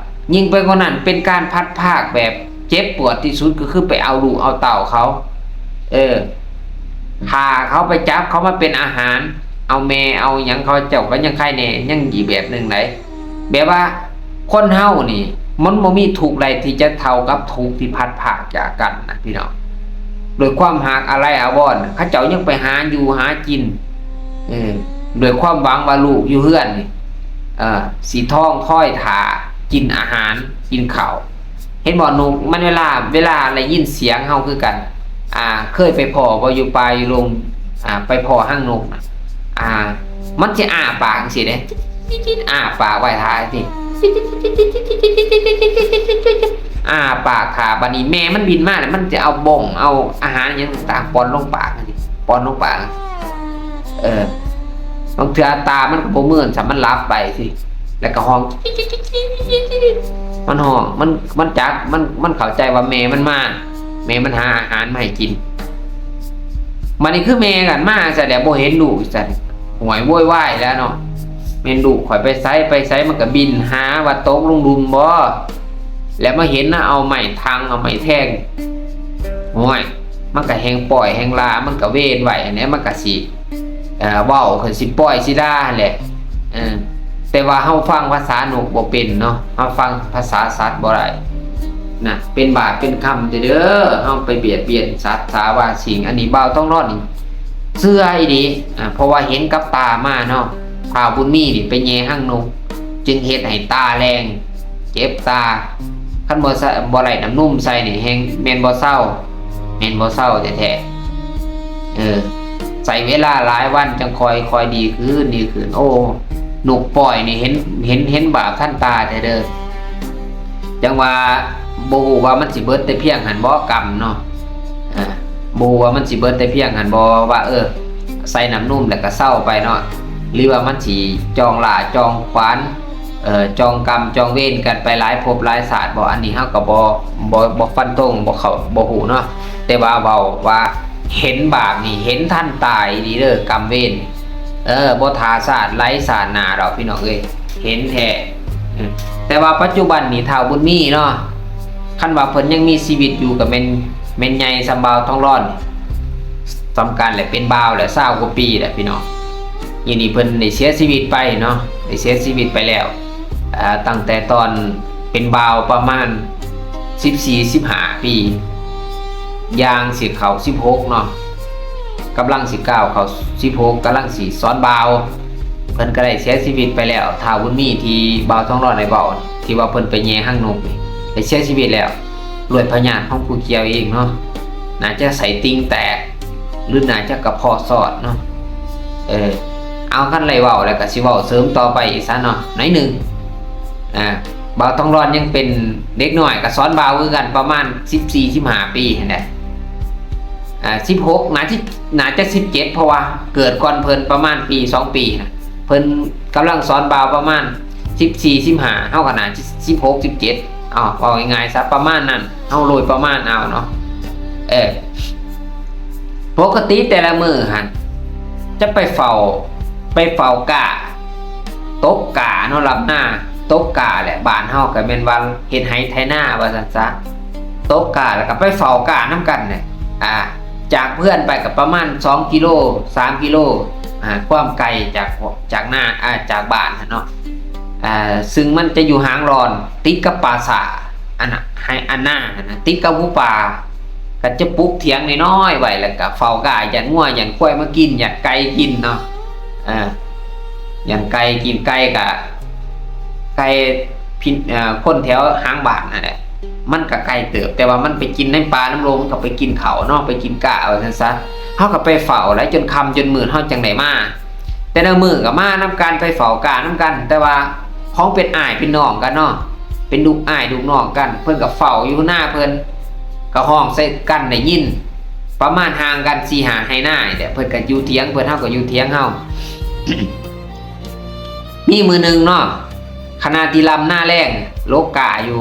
ຍິ່ງໄປກວ່ານັ້ນ ເປັນການພັດພາກແບບເຈັບປວດທີ່ສຸດ ກໍຄືໄປເອົາລູກເອົາເຕົ້າເຂົາ ເອີ ຂ້າເຂົາ ໄປຈັບເຂົາມາເປັນອາຫານ ເອົາແມ່ເອົາຫຍັງເຂົາເຈົ້າກໍຍັງໄຄແດ່ ຍັງດີແບບໜຶ່ງໃດ໋ ແບບວ່າຄົນເຮົານີ້ ມັນບໍ່ມີທຸກໃດທີ່ຈະເທົ່າກັບທຸກທີ່ພັດພາກຈາກກັນນະ ພີ່ນ້ອງ ດ້ວຍຄວາມຮັກອາໄລອາວອນ ເຂົາເຈົ້າຍັງໄປຫາຢູ່ຫາກິນ ເອີ ດ້ວຍຄວາມຫວັງວ່າລູກຢູ່ເຮືອນນີ້ ເອີ ຊິທອງຄອຍຖ້າກິນອາຫານ ກິນເຂົ້າ ເຫັນບໍ່ ນົກມັນເວລາ ເວລາໄດ້ຍິນສຽງເຮົາຄືກັນ ອ່າ ເຄີຍໄປພໍ້ບໍ່ ຢູ່ປ່າຢູ່ດົງ ອ່າ ໄປພໍ້ຮັງນົກນະ ອ່າ ມັນຊິອ້າປາກຈັ່ງຊີ້ເດ້ ອ້າປາກໄວ້ຖ້າຈັ່ງຊີ້ ອ້າປາກຖ້າ ບາດນີ້ແມ່ມັນບິນມາແລ້ວ ມັນຈະເອົາບົ້ງ ເອົາອາຫານຫຍັງຕ່າງໆ ປ້ອນລົງປາກຈັ່ງຊີ້ ປ້ອນລົງປາກ ເອີ ບາງເທື່ອຕາມັນກໍບໍ່ມື່ນຊ້ຳ ມັນຫຼັບໄປຊີ້ ແລ້ວກໍຮ້ອງ ມັນຮ້ອງ ມັນ ມັນຈັກ ມັນ ມັນເຂົ້າໃຈວ່າແມ່ມັນມາ ແມ່ມັນຫາອາຫານມາໃຫ້ກິນ ບາດນີ້ຄືແມ່ກັນມາຊັ້ນແຫຼະ ບໍ່ເຫັນລູກຊັ້ນ ໂຫຍໂວຍວາຍແລ້ວເນາະ ແມ່ນລູກຂ້ອຍໄປໃສ ໄປໃສ ມັນກໍບິນຫາວ່າຕົກລົງຫຼຸມບໍ ແລ້ວມາເຫັນນະ ເອົາໄມ້ທັງ ເອົາໄມ້ແທງ ໂຫຍ ມັນກໍແຮ່ງປ່ອຍແຮ່ງລາ ມັນກໍເວນໄວ້ຫັ້ນແຫຼະ ມັນກໍຊິ ເອີ ເວົ້າ ຄືຊິປ່ອຍຊິລາຫັ້ນແຫຼະ. ເອີ ແຕ່ວ່າເຮົາຟັງພາສານົກບໍ່ເປັນເນາະ ເຮົາຟັງພາສາສັດບໍ່ໄດ້ນະ ເປັນບາບເປັນກຳເດີ ເຮົາໄປບຽດບຽນສັດສາວາສິ່ງ. ອັນນີ້ບ່າວທອງລອນນີ້ເຊື່ອອີ່ຫຼີ ອາ ເພາະວ່າເຫັນກັບຕາມາເນາະ ທ້າວບຸນມີນີ້ໄປແຍ່ຮັງນົກ ຈຶ່ງເຮັດໃຫ້ຕາແລງ ເຈັບຕາ ຄັນບໍ່ໃສ່ ບໍ່ໄດ້ນ້ຳນົມໃສ່ນີ້ແຮ່ງແມ່ນບໍ່ເຊົາ ແມ່ນບໍ່ເຊົາແທ້ໆ. ເອີ ໃຊ້ເວລາຫຼາຍວັນຈັ່ງຄ່ອຍ ຄ່ອຍດີຂຶ້ນ ດີຂຶ້ນ. ໂອ້ ນົກປ່ອຍນີ້ເຫັນ ເຫັນ ເຫັນບາບທັນຕາແທ້ເດີ. ຈັ່ງວ່າບໍ່ຮູ້ວ່າມັນຊິເບິດແຕ່ພຽງຫັ້ນບໍ່ ກຳເນາະ ເອີ ບໍ່ຮູ້ວ່າມັນຊິເບິດແຕ່ພຽງຫັ້ນບໍ່ ວ່າ ເອີ ໃສ່ນ້ຳນົມແລ້ວກໍເຊົາໄປເນາະ ຫຼືວ່າມັນຊິຈອງຫຼ້າຈອງຂວານ ເອີ ຈອງກຳຈອງເວນກັນໄປຫຼາຍພົບຫຼາຍຊາດບໍ່ ອັນນີ້ເຮົາກໍບໍ່ ບໍ່ ບໍ່ຟັນທົງ ບໍ່ເຂົ້າ ບໍ່ຮູ້ເນາະ. ແຕ່ວ່າເວົ້າວ່າເຫັນບາບນີ້ເຫັນທັນຕາອີ່ຫຼີເດີ ກຳເວນ ເອີ ບໍ່ຖ້າຊາດໄຫຼຊາດໜ້າດອກ ພີ່ນ້ອງເອີຍ ເຫັນແທ້. ເອີ ແຕ່ວ່າປັດຈຸບັນນີ້ທ້າວບຸນມີເນາະ ຄັນວ່າເພິ່ນຍັງມີຊີວິດຢູ່ກໍແມ່ນ ແມ່ນໃຫຍ່ສ່ຳບ່າວທອງລອນ ສ່ຳກັນແຫຼະ ເປັນບ່າວແຫຼະ ຊາວກວ່າປີແຫຼະ ພີ່ນ້ອງ. ນີ້ ນີ້ເພິ່ນໄດ້ເສຍຊີວິດໄປເນາະ ໄດ້ເສຍຊີວິດໄປແລ້ວ ເອີ ຕັ້ງແຕ່ຕອນເປັນບ່າວປະມານສິບສີ່ ສິບຫ້າປີ ຢ່າງຊິເຂົ້າສິບຫົກເນາະ ກຳລັງຊິກ້າວເຂົ້າສິບຫົກ ກຳລັງຊິສອນບ່າວ ເພິ່ນກໍໄດ້ເສຍຊີວິດໄປແລ້ວ ທ້າວບຸນມີທີ່ບ່າວທອງລອນໄດ້ເວົ້າ ທີ່ວ່າເພິ່ນໄປແຍ່ຮັງນົກນີ້ ໄດ້ເສຍຊີວິດແລ້ວ ດ້ວຍພະຍາດຂອງຜູ້ກ່ຽວເອງເນາະ ໜ້າຈະໄສ້ຕິ່ງແຕກ ຫຼືໜ້າຈະກະເພາະຊອດເນາະ. ເອີ ເອົາ ຄັນໄດ້ເວົ້າແລ້ວກໍຊິເວົ້າເສີມຕໍ່ໄປອີກຊະເນາະ ໜ້ອຍໜຶ່ງ. ອ່າ ບ່າວທອງລອນຍັງເປັນເດັກນ້ອຍ ກໍສອນບ່າວຄືກັນ ປະມານສິບສີ່ ສິບຫ້າປີຫັ້ນແຫຼະ ອ່າ ສິບຫົກ ໜ້າຈະ ໜ້າຈະສິບເຈັດ ເພາະວ່າເກີດກ່ອນເພິ່ນປະມານປີ ສອງປີນະ ເພິ່ນກຳລັງສອນບ່າວປະມານສິບສີ່ ສິບຫ້າ ເຮົາກໍໜ້າຈະສິບຫົກ ສິບເຈັດ ເອົາ ເວົ້າງ່າຍໆຊະ ປະມານນັ້ນ ເຮົາໂດຍປະມານເອົາເນາະ. ເອີ ປົກກະຕິແຕ່ລະມື້ຫັ້ນ ຈະໄປເຝົ້າ ໄປເຝົ້າກ້າ ຕົກກ້າເນາະ ລຳນາ ຕົກກ້າແຫຼະ ບ້ານເຮົາກໍແມ່ນວ່າເຮັດໄຮ່ໄຖນາວ່າຊັ້ນຊະ ຕົກກ້າແລ້ວກໍໄປເຝົ້າກ້ານຳກັນແຫຼະ. ອ່າ ຈາກເຮືອນໄປກໍປະມານສອງກິໂລ ສາມກິໂລ ອ່າ ຄວາມໄກຈາກ ຈາກນາ ອ່າ ຈາກບ້ານຫັ້ນເນາະ ອ່າ ຊຶ່ງມັນຈະຢູ່ຫາງລອນ ຕິດກັບປ່າຊ້າ ອັນນະ ໄຮ່ ອັນນາຫັ້ນນະ ຕິດກັບຫູປ່າ ກໍຈະປຸກຖຽງນ້ອຍໆໄວ້ ແລ້ວກໍເຝົ້າກ້າ ຢ້ານງົວ ຢ້ານຄວາຍມາກິນ ຢ້ານໄກ່ກິນເນາະ ເອີ ຢ້ານໄກ່ກິນ ໄກ່ກໍ ໄກ່ພິ ເອີ ຄົນແຖວຫາງບ້ານນັ້ນແຫຼະ ມັນກໍໄກເຕີບ ແຕ່ວ່າມັນໄປກິນໃນປ່ານຳໂລງ ມັນກໍໄປກິນເຂົ້າເນາະ ໄປກິນກ້າວ່າຊັ້ນຊະ ເຮົາກໍໄປເຝົ້າແຫຼະ ຈົນຄ່ຳຈົນມືດ ເຮົາຈັ່ງໄດ້ມາ. ແຕ່ລະມື້ກໍມານຳກັນ ໄປເຝົ້າກ້ານຳກັນ ແຕ່ວ່າຂອງເປັນອ້າຍເປັນນ້ອງກັນເນາະ ເປັນລູກອ້າຍລູກນ້ອງກັນ ເພິ່ນກໍເຝົ້າຢູ່ນາເພິ່ນ ກໍຮ້ອງໃສ່ກັນໄດ້ຍິນ ປະມານຫ່າງກັນສີ່ຫ້າໄຮ່ນານີ້ແຫຼະ ເພິ່ນກໍຢູ່ຖຽງເພິ່ນ ເຮົາກໍຢູ່ຖຽງເຮົາ. ມີມື້ໜຶ່ງເນາະ ຂະນະທີ່ລຳນາແລ້ງ ຫຼົກກ້າຢູ່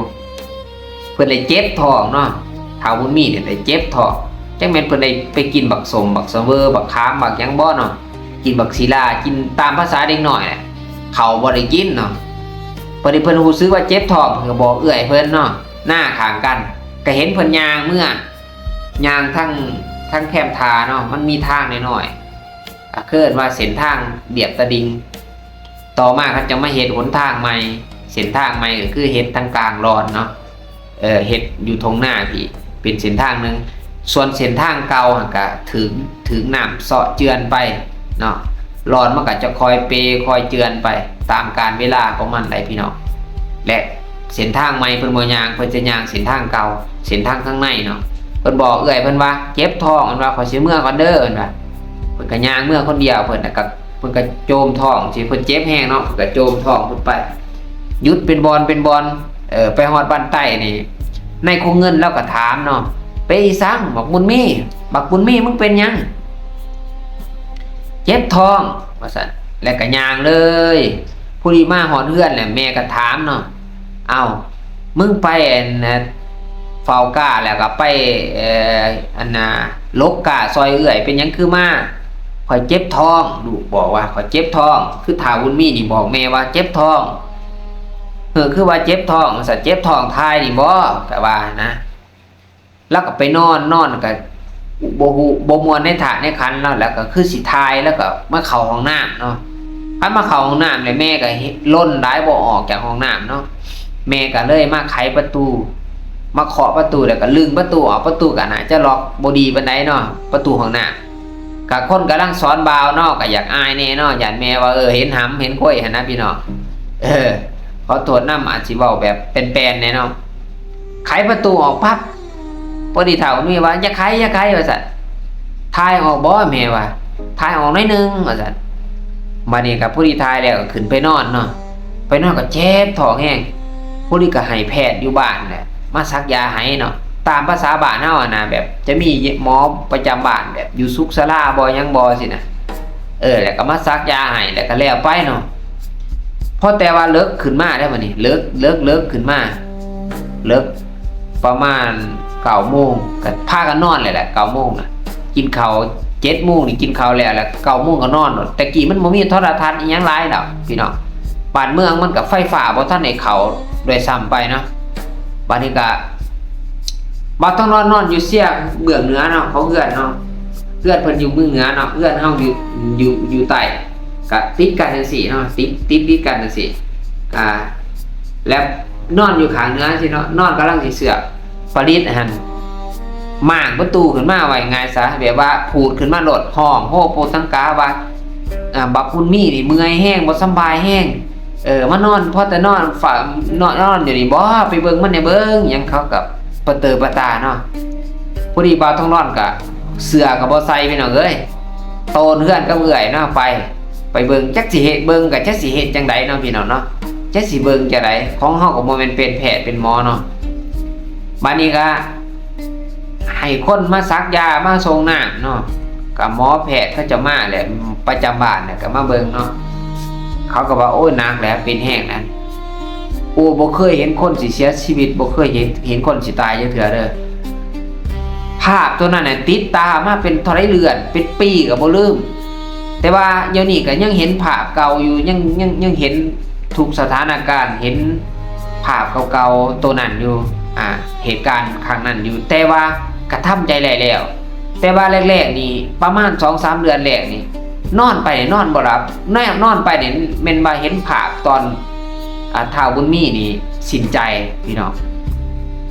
ເພິ່ນໄດ້ເຈັບທ້ອງເນາະ ທ້າວບຸນມີນີ້ໄດ້ເຈັບທ້ອງ ຈັກແມ່ນເພິ່ນໄດ້ໄປກິນບັກສົ້ມ ບັກສະເຫວີ ບັກຂາມ ບັກຫຍັງບໍ່ເນາະ ກິນບັກສີລາ ກິນຕາມພາສາເດັກນ້ອຍແຫຼະ ເຂົ້າບໍ່ໄດ້ກິນເນາະ. ບັດນີ້ເພິ່ນຮູ້ສຶກວ່າເຈັບທ້ອງ ເພິ່ນກໍບອກເອື້ອຍເພິ່ນເນາະ ນາຂ້າງກັນ ກໍເຫັນເພິ່ນຍ່າງເມືອ ຍ່າງທາງ ທາງແຄມທ່າເນາະ ມັນມີທາງນ້ອຍໆ ກໍເອີ້ນວ່າເສັ້ນທາງລຽບຕະລິ່ງ. ຕໍ່ມາເຂົາເຈົ້າມາເຮັດຫົນທາງໃໝ່ ເສັ້ນທາງໃໝ່ກໍຄືເຮັດທາງກາງລອນເນາະ ເອີ ເຮັດຢູ່ທົ່ງນາທີ່ເປັນເສັ້ນທາງໜຶ່ງ ສ່ວນເສັ້ນທາງເກົ່າຫັ້ນກະຖືກ ຖືກນ້ຳເຊາະເຈື່ອນໄປເນາະ ລອນມັນກະຈະຄ່ອຍເປຄ່ອຍເຈື່ອນໄປຕາມການເວລາຂອງມັນໄດ໋ພີ່ນ້ອງ ແລະ ເສັ້ນທາງໃໝ່ເພິ່ນບໍ່ຍ່າງ ເພິ່ນຈະຍ່າງເສັ້ນທາງເກົ່າ ເສັ້ນທາງທາງໃນເນາະ. ເພິ່ນບອກເອື້ອຍເພິ່ນວ່າ ເຈັບທ້ອງ ເພິ່ນວ່າ ຂ້ອຍຊິເມືອກ່ອນເດີ ເພິ່ນວ່າ ເພິ່ນກະຍ່າງເມືອຄົນດຽວ ເພິ່ນນະ ເພິ່ນກໍໂຈມທ້ອງ ຊິເພິ່ນເຈັບແຮງເນາະ ເພິ່ນກໍໂຈມທ້ອງເພິ່ນໄປ ຢຸດເປັນບ່ອນເປັນບ່ອນ ເອີ ໄປຮອດບ້ານໃຕ້ນີ້ ນາຍຄົງເງິນລາວກໍຖາມເນາະ ເປັນອີສັງ ບັກບຸນມີ ບັກບຸນມີ ມຶງເປັນຫຍັງ? ເຈັບທ້ອງ ວ່າຊັ້ນ ແລ້ວກໍຍ່າງເລີຍ. ພໍດີມາຮອດເຮືອນແລ້ວ ແມ່ກໍຖາມເນາະ ເອົ້າ ມຶງໄປອັນນະ ເຝົ້າກ້າ ແລ້ວກໍໄປ ເອີ ອັນນະ ຫຼົກກ້າຊ່ອຍເອື້ອຍ ເປັນຫຍັງຄືມາ? ຂ້ອຍເຈັບທ້ອງ ລູກບອກວ່າ ຂ້ອຍເຈັບທ້ອງ ຄືທ້າວບຸນມີນີ້ບອກແມ່ວ່າເຈັບທ້ອງ ເອີ ຄືວ່າເຈັບທ້ອງ ວ່າຊັ້ນ ເຈັບທ້ອງຖ່າຍນີ້ບໍ ກໍວ່ານະ. ລາວກໍໄປນອນ ນອນກໍ ບໍ່ຮູ້ ບໍ່ມ່ວນໃນທາດໃນຂັນລາວ ແລ້ວກໍຄືຊິຖ່າຍ ແລ້ວກໍມາເຂົ້າຫ້ອງນ້ຳເນາະ. ຄັນມາເຂົ້າຫ້ອງນ້ຳແລ້ວ ແມ່ກໍລົນຫຼາຍ ບໍ່ອອກຈາກຫ້ອງນ້ຳເນາະ. ແມ່ກໍເລີຍມາໄຂປະຕູ ມາເຄາະປະຕູ ແລ້ວກໍລຶ້ງປະຕູອອກ. ປະຕູກໍໜ້າຈະລັອກບໍ່ດີປານໃດເນາະ ປະຕູຫ້ອງນ້ຳ. ກະຄົນກຳລັງສອນບ່າວເນາະ ກະຢາກອາຍແດ່ເນາະ ຢ້ານແມ່ວ່າ ເອີ ເຫັນຫຳເຫັນໂຄຍຫັ້ນນະພີ່ນ້ອງ. ເອີ ຂໍໂທດນຳ ອາດຊິເວົ້າແບບແປນໆແດ່ເນາະ. ໄຂປະຕູອອກປັບ ພໍດີເຖົ້ານຸ້ຍວ່າ ຢ່າໄຂ ຢ່າໄຂ ວ່າຊັ້ນ. ຖ່າຍອອກບໍ່ ແມ່ວ່າ ຖ່າຍອອກໜ້ອຍໜຶ່ງ ວ່າຊັ້ນ. ບາດນີ້ກະພໍດີຖ່າຍແລ້ວ ກະຂຶ້ນໄປນອນເນາະ. ໄປນອນກໍເຈັບທ້ອງແຮງ ພໍດີກໍໃຫ້ແພດຢູ່ບ້ານແຫຼະ ມາສັກຢາໃຫ້ເນາະ. ຕາມພາສາບ້ານເຮົາຫັ້ນນະ ແບບຈະມີໝໍປະຈຳບ້ານ ແບບຢູ່ສຸກສາລາບໍ່ ຫຍັງບໍ່ ຊີ້ນະ. ເອີ ແລ້ວກໍມາສັກຢາໃຫ້ ແລ້ວກໍແລ້ວໄປເນາະ. ພໍແຕ່ວ່າເລິກຂຶ້ນມາແລ້ວ ບາດນີ້ເລິກ ເລິກ ເລິກຂຶ້ນມາ ເລິກປະມານເກົ້າໂມງ ກໍພາກັນນອນແຫຼະ ເກົ້າໂມງນະ. ກິນເຂົ້າເຈັດໂມງນີ້ ກິນເຂົ້າແລ້ວ ແລ້ວເກົ້າໂມງກໍນອນໂລດ. ແຕ່ກີ້ມັນບໍ່ມີໂທລະທັດອີ່ຫຍັງຫຼາຍດອກພີ່ນ້ອງ ບ້ານເມືອງມັນກໍໄຟຟ້າບໍ່ທັນໄດ້ເຂົ້າດ້ວຍຊ້ຳໄປເນາະ. ບາດນີ້ກໍ ບ່າວທອງຫຼອດນອນຢູ່ເຊຍເບື້ອງເໜືອເນາະ ຂອງເຮືອນເນາະ. ເຮືອນເພິ່ນຢູ່ເມືອງເໜືອເນາະ ເຮືອນເຮົາຢູ່ ຢູ່ ຢູ່ໃຕ້ ກະຕິດກັນຈັ່ງຊີ້ເນາະ ຕິດ ຕິດ ຕິດກັນຈັ່ງຊີ້. ອ່າ ແລ້ວນອນຢູ່ຂ້າງເໜືອຊີ້ເນາະ ນອນກຳລັງຊິເຊືອກ ປະດິດຫັ້ນ ມ້າງປະຕູຂຶ້ນມາ ເວົ້າງ່າຍໆຊະ ແບບວ່າພູດຂຶ້ນມາໂລດ ຮ້ອງໂຮໂປສັງກາວ່າ ອ່າ ບັກບຸນມີນີ້ເມື່ອຍແຮງ ບໍ່ສຳບາຍແຮງ ເອີ ມານອນ ພໍແຕ່ນອນຝາ ນອນ ນອນຢູ່ນີ້ບໍ ໄປເບິ່ງມັນແດ່ເບິ່ງ ຫຍັງ ເຂົາກໍປະເຕີປະຕາເນາະ. ພໍດີບ່າວທອງຫຼອດກໍເສື້ອກໍບໍ່ໃສ່ພີ່ນ້ອງເອີຍ ໂຕນເຮືອນກັບເອື້ອຍເນາະ ໄປ ໄປເບິ່ງ ຈັກຊິເຮັດ ເບິ່ງກໍຈັກຊິເຮັດຈັ່ງໃດເນາະພີ່ນ້ອງເນາະ ຈັກຊິເບິ່ງຈັ່ງໃດ ຂອງເຮົາກໍບໍ່ແມ່ນເປັນແພດເປັນໝໍເນາະ. ບາດນີ້ກໍໃຫ້ຄົນມາສັກຢາ ມາສົ່ງນ້ຳເນາະ ກໍໝໍແພດເຂົາເຈົ້າມາແຫຼະ ປະຈຳບ້ານນະ ກໍມາເບິ່ງເນາະ. ເຂົາກໍວ່າ ໂອ້ຍ ໜັກແຫຼະ ເປັນແຮງນັ້ນ ໂອ້ ບໍ່ເຄີຍເຫັນຄົນຊິເສຍຊີວິດ ບໍ່ເຄີຍເຫັນ ເຫັນຄົນຊິຕາຍຈັກເທື່ອເດີ້. ພາບໂຕນັ້ນນະຕິດຕາມາເປັນເທົ່າໃດເດືອນ ເປັນປີກໍບໍ່ລືມ. ແຕ່ວ່າດຽວນີ້ກໍຍັງເຫັນພາບເກົ່າຢູ່ ຍັງ ຍັງ ຍັງເຫັນທຸກສະຖານະການ ເຫັນພາບເກົ່າໆໂຕນັ້ນຢູ່ ອ່າ ເຫດການຄັ້ງນັ້ນຢູ່ ແຕ່ວ່າກໍທຳໃຈໄດ້ແລ້ວ. ແຕ່ວ່າແລກໆນີ້ ປະມານສອງສາມເດືອນແລກນີ້ ນອນໄປນອນບໍ່ຫຼັບ ແນ ນອນໄປນີ້ແມ່ນວ່າເຫັນພາບຕອນ ອ່າ ທ້າວບຸນມີນີ້ສິ້ນໃຈພີ່ນ້ອງ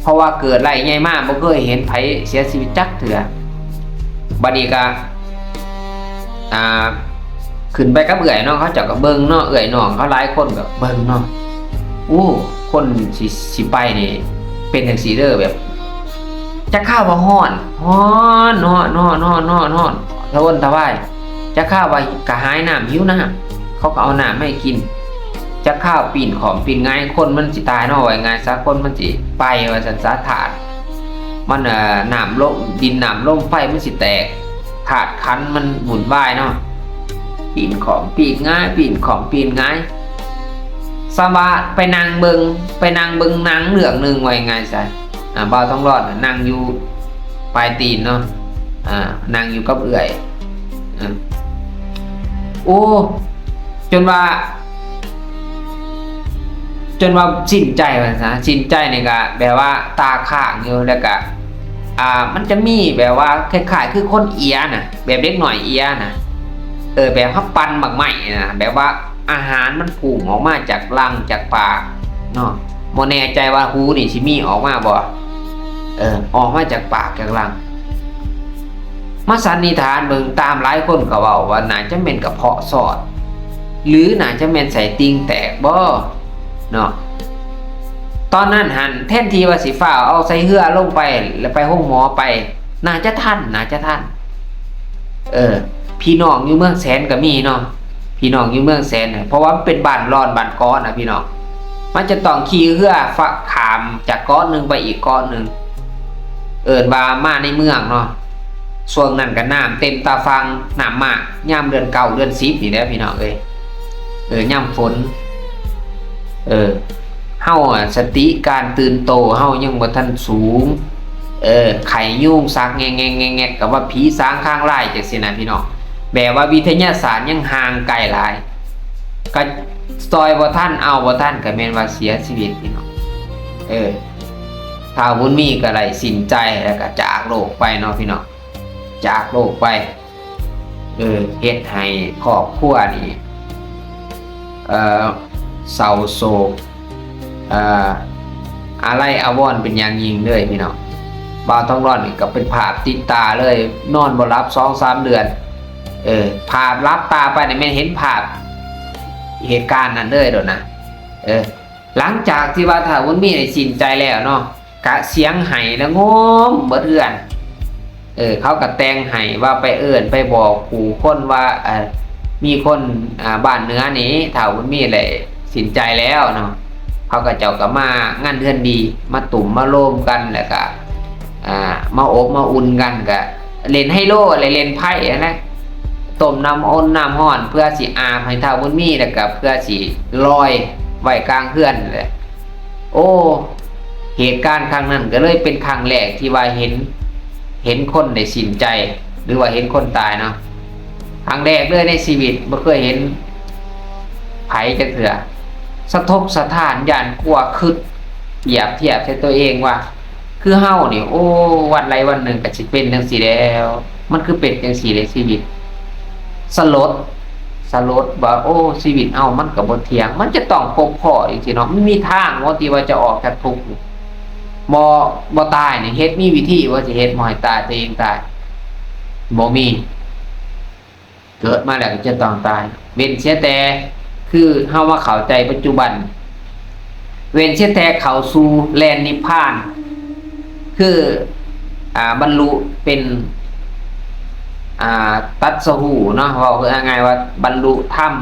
ເພາະວ່າເກີດໄລ່ໃຫຍ່ມາບໍ່ເຄີຍເຫັນໃຜເສຍຊີວິດຈັກເທື່ອ. ບັດນີ້ກໍ ອ່າ ຂຶ້ນໄປກັບເອື້ອຍເນາະ ເຂົາເຈົ້າກໍເບິ່ງເນາະ ເອື້ອຍນ້ອງເຂົາຫຼາຍຄົນກໍເບິ່ງເນາະ ໂອ້ ຄົນຊິ ຊິໄປນີ້ເປັນຈັ່ງຊີ້ເດີ້ ແບບ ຈັກຄາວວ່າຮ້ອນ ຮ້ອນ ຮ້ອນ ຮ້ອນ ຮ້ອນ ຮ້ອນ ຮ້ອນ ທະວົນທະວາຍ ຈັກຄາວວ່າກະຫາຍນ້ຳ ຫິວນ້ຳ ເຂົາກໍເອົານ້ຳມາໃຫ້ກິນ ຈັກຄາວປີ້ນຂອມປີ້ນຫງາຍ ຄົນມັນຊິຕາຍເນາະ ເວົ້າງ່າຍໆຊະ ຄົນມັນຊິໄປວ່າຊັ້ນຊະ ທາດມັນ ເອີ ນ້ຳລົມ ດິນນ້ຳລົມໄຟມັນຊິແຕກ ທາດຂັນມັນວຸ່ນວາຍເນາະ ປີ້ນຂອມປີ້ນຫງາຍ ປີ້ນຂອມປີ້ນຫງາຍ ສ່ຳວ່າໄປນັ່ງເບິ່ງ ໄປນັ່ງເບິ່ງໜັງເລື່ອງໜຶ່ງ ເວົ້າງ່າຍໆຊະ ອ່າ ບ່າວທອງຫຼອດນະນັ່ງຢູ່ປາຍຕີນເນາະ ອ່າ ນັ່ງຢູ່ກັບເອື້ອຍ ອ່າ ໂອ້ ຈົນວ່າ ຈົນວ່າສິ້ນໃຈວ່າຊັ້ນຊະ ສິ້ນໃຈນີ້ກະແບບວ່າຕາຄ້າງຢູ່ ແລ້ວກະ ອ່າ ມັນຈະມີແບບວ່າຄ້າຍໆຄືຄົນເອຍນະ ແບບເດັກນ້ອຍເອຍນະ ເອີ ແບບເຮົາປັ່ນໝາກໄມ້ນະ ແບບວ່າອາຫານມັນພຸ່ງອອກມາຈາກຫຼັ່ງຈາກປາກເນາະ ບໍ່ແນ່ໃຈວ່າຫູນີ້ຊິມີອອກມາບໍ່ ເອີ ອອກມາຈາກປາກຈາກຫຼັ່ງ ມາສັນນິຖານເບິ່ງ ຕາມຫຼາຍຄົນກໍເວົ້າວ່າໜ້າຈະແມ່ນກະເພາະຊອດ ຫຼືໜ້າຈະແມ່ນໄສ້ຕິ່ງແຕກບໍ່ເນາະ. ຕອນນັ້ນຫັ້ນແທນທີ່ວ່າຊິຟ້າວເອົາໃສ່ເຮືອລົງໄປ ແລ້ວໄປໂຮງໝໍໄປ ໜ້າຈະທັນ ໜ້າຈະທັນ ເອີ ພີ່ນ້ອງຢູ່ເມືອງແສນກໍມີເນາະ ພີ່ນ້ອງຢູ່ເມືອງແສນ ເພາະວ່າມັນເປັນບ້ານລອນບ້ານເກາະນະພີ່ນ້ອງ ມັນຈະຕ້ອງຂີ່ເຮືອ ຂ້າມຈາກເກາະໜຶ່ງໄປອີກເກາະໜຶ່ງ ເອີ້ນວ່າມາໃນເມືອງເນາະ. ຊ່ວງນັ້ນກໍນ້ຳເຕັມຕາຝັ່ງ ນ້ຳມາກ ຍາມເດືອນເກົ້າເດືອນສິບນີ້ແຫຼະພີ່ນ້ອງເອີຍ ເອີ ຍາມຝົນ ເອີ ເຮົາອະ ສະຕິການຕື່ນໂຕເຮົາຍັງບໍ່ທັນສູງ ເອີ ໄຂ້ຍຸງສັກແງກໆໆໆ ກໍວ່າຜີສາງຄາງລາຍຈັ່ງຊີ້ນະພີ່ນ້ອງ ແບບວ່າວິທະຍາສາດຍັງຫ່າງໄກຫຼາຍ ກໍຊ່ອຍບໍ່ທັນ ເອົາບໍ່ທັນ ກໍແມ່ນວ່າເສຍຊີວິດພີ່ນ້ອງ ເອີ ທ້າວບຸນມີກໍໄດ້ສິ້ນໃຈ ແລ້ວກໍຈາກໂລກໄປເນາະພີ່ນ້ອງ. ຈາກໂລກໄປ ເອີ ເຮັດໃຫ້ຄອບຄົວນີ້ ເອີ ເສົ້າໂສກ ເອີ ອາໄລອາວອນເປັນຢ່າງຍິ່ງເລີຍພີ່ນ້ອງ. ບ່າວທອງດອນນີ້ກໍເປັນພາບຕິດຕາເລີຍ ນອນບໍ່ຫຼັບສອງສາມເດືອນ. ເອີ ພາບຫຼັບຕາໄປນີ້ແມ່ນເຫັນພາບເຫດການນັ້ນເລີຍໂດດນະ. ເອີ ຫຼັງຈາກທີ່ວ່າທ້າວບຸນມີໄດ້ສິ້ນໃຈແລ້ວເນາະ ກະສຽງໄຫ້ລະງົມເບິດເຮືອນ. ເອີ ເຂົາກໍແຕ່ງໃຫ້ວ່າໄປເອີ້ນໄປບອກຜູ້ຄົນວ່າ ເອີ ມີຄົນ ອາ ບ້ານເໜືອນີ້ ທ້າວບຸນມີໄດ້ສິ້ນໃຈແລ້ວເນາະ. ເຂົາເຈົ້າກໍມາງານເຮືອນດີ ມາຕຸ້ມມາໂລມກັນ ແລ້ວກໍ ອາ ມາອົບມາອຸ່ນກັນ ກໍເລ່ນໄຮໂລ ແລະ ເລ່ນໄພ້ຫັ້ນແຫຼະ ຕົ້ມນ້ຳອົນນ້ຳຮ້ອນ ເພື່ອຊິອາບໃຫ້ທ້າວບຸນມີ ແລ້ວກໍເພື່ອຊິລອຍໄວ້ກາງເຮືອນແຫຼະ. ໂອ້ ເຫດການຄັ້ງນັ້ນກໍເລີຍເປັນຄັ້ງແລກທີ່ວ່າເຫັນ ເຫັນຄົນໄດ້ສິ້ນໃຈ ຫຼືວ່າເຫັນຄົນຕາຍເນາະ. ຄັ້ງແລກເລີຍໃນຊີວິດ ບໍ່ເຄີຍເຫັນໃຜຈັກເທື່ອ. ສະທົກສະທ້ານ ຢ້ານກົວ ຄຶດປຽບທຽບໃສ່ຕົວເອງວ່າ ຄືເຮົານີ້ ໂອ້ ວັນໃດວັນໜຶ່ງກໍຊິເປັນຈັ່ງຊີ້ແລ້ວ. ມັນຄືເປັນຈັ່ງຊີ້ເດ້ຊີວິດ. ສະຫຼົດ ສະຫຼົດວ່າ ໂອ້ ຊີວິດເຮົາມັນກໍບໍ່ທ່ຽງ ມັນຈະຕ້ອງພົບພໍ້ຈັ່ງຊີ້ເນາະ. ມັນມີທາງບໍ່ທີ່ວ່າຈະອອກຈາກທຸກນີ້? ບໍ່ ບໍ່ຕາຍນີ້ ເຮັດ ມີວິທີບໍ່ຊິເຮັດບໍ່ໃຫ້ຕາຍ ຕົວເອງຕາຍ? ບໍ່ມີ. ເກີດມາແລ້ວກໍຈະຕ້ອງຕາຍ ເວັ້ນເສຍແຕ່ ຄືເຮົາມາເຂົ້າໃຈປັດຈຸບັນ ເວັ້ນເສຍແຕ່ເຂົ້າສູ່ແດນນິບພານ ຄື ອ່າ ບັນລຸເປັນ ອ່າ ຕັດສະຮູ້ເນາະ ເວົ້າງ່າຍໆວ່າບັນລຸທຳ